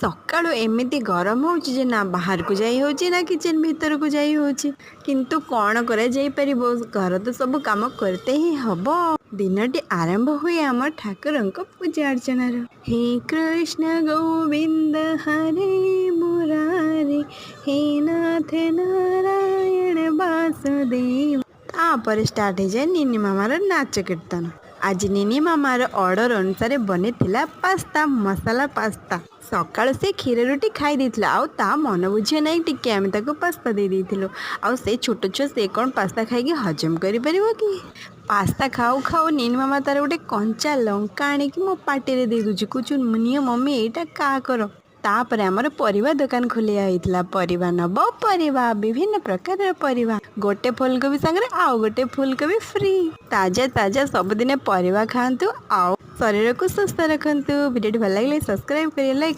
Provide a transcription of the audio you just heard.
ସକାଳୁ ଏମିତି ଗରମ ହେଉଛି ଯେ ନା ବାହାରକୁ ଯାଇ ହେଉଛି, ନା କିଚେନ୍ ଭିତରକୁ ଯାଇ ହେଉଛି। କିନ୍ତୁ କ'ଣ କରାଯାଇପାରିବ? ଘର ତ ସବୁ କାମ କରତେ ହିଁ ହବ। ଦିନଟି ଆରମ୍ଭ ହୁଏ ଆମ ଠାକୁରଙ୍କ ପୂଜା ଅର୍ଚ୍ଚନାରୁ। ହେ କୃଷ୍ଣ ଗୋବିନ୍ଦ ହରେ ମୁରାରେ, ହେ ନାଥ ନାରାୟଣ ବାସୁଦେବ। ତାପରେ ଷ୍ଟାର୍ଟ ହେଇଯାଏ ନିନି ମାମାର ନାଚ କୀର୍ତ୍ତନ। ଆଜି ନିନି ମାମାର ଅର୍ଡ଼ର ଅନୁସାରେ ବନିଥିଲା ପାସ୍ତା, ମସଲା ପାସ୍ତା। ସକାଳୁ ସେ କ୍ଷୀର ରୁଟି ଖାଇ ଦେଇଥିଲା ଆଉ ତା ମନ ବୁଝିବା ନାହିଁ, ଟିକେ ଆମେ ତାକୁ ପାସ୍ତା ଦେଇ ଦେଇଥିଲୁ। ଆଉ ସେ ଛୋଟ ଛୁଆ, ସେ କ'ଣ ପାସ୍ତା ଖାଇକି ହଜମ କରିପାରିବ କି? ପାସ୍ତା ଖାଉ ଖାଉ ନିନି ମାମା ତାର ଗୋଟେ କଞ୍ଚା ଲଙ୍କା ଆଣିକି ମୋ ପାଟିରେ ଦେଇ ଦେଉଛି। କହୁଛୁ, "ନିଅ ମମି, ଏଇଟା କା କର।" ତାପରେ ଆମର ପରିବା ଦୋକାନ ଖୋଲିଆ ହେଇଥିଲା। ପରିବା ନବ ପରିବା, ବିଭିନ୍ନ ପ୍ରକାରର ପରିବା। ଗୋଟେ ଫୁଲକୋବି ସାଙ୍ଗରେ ଆଉ ଗୋଟେ ଫୁଲକୋବି ଫ୍ରି। ତାଜା ତାଜା ସବୁଦିନେ ପରିବା ଖାଆନ୍ତୁ ଆଉ ଶରୀରକୁ ସୁସ୍ଥ ରଖନ୍ତୁ। ଭିଡ଼ିଓଟି ଭଲ ଲାଗିଲେ ସବସ୍କ୍ରାଇବ୍ କରିବେ, ଲାଇକ୍।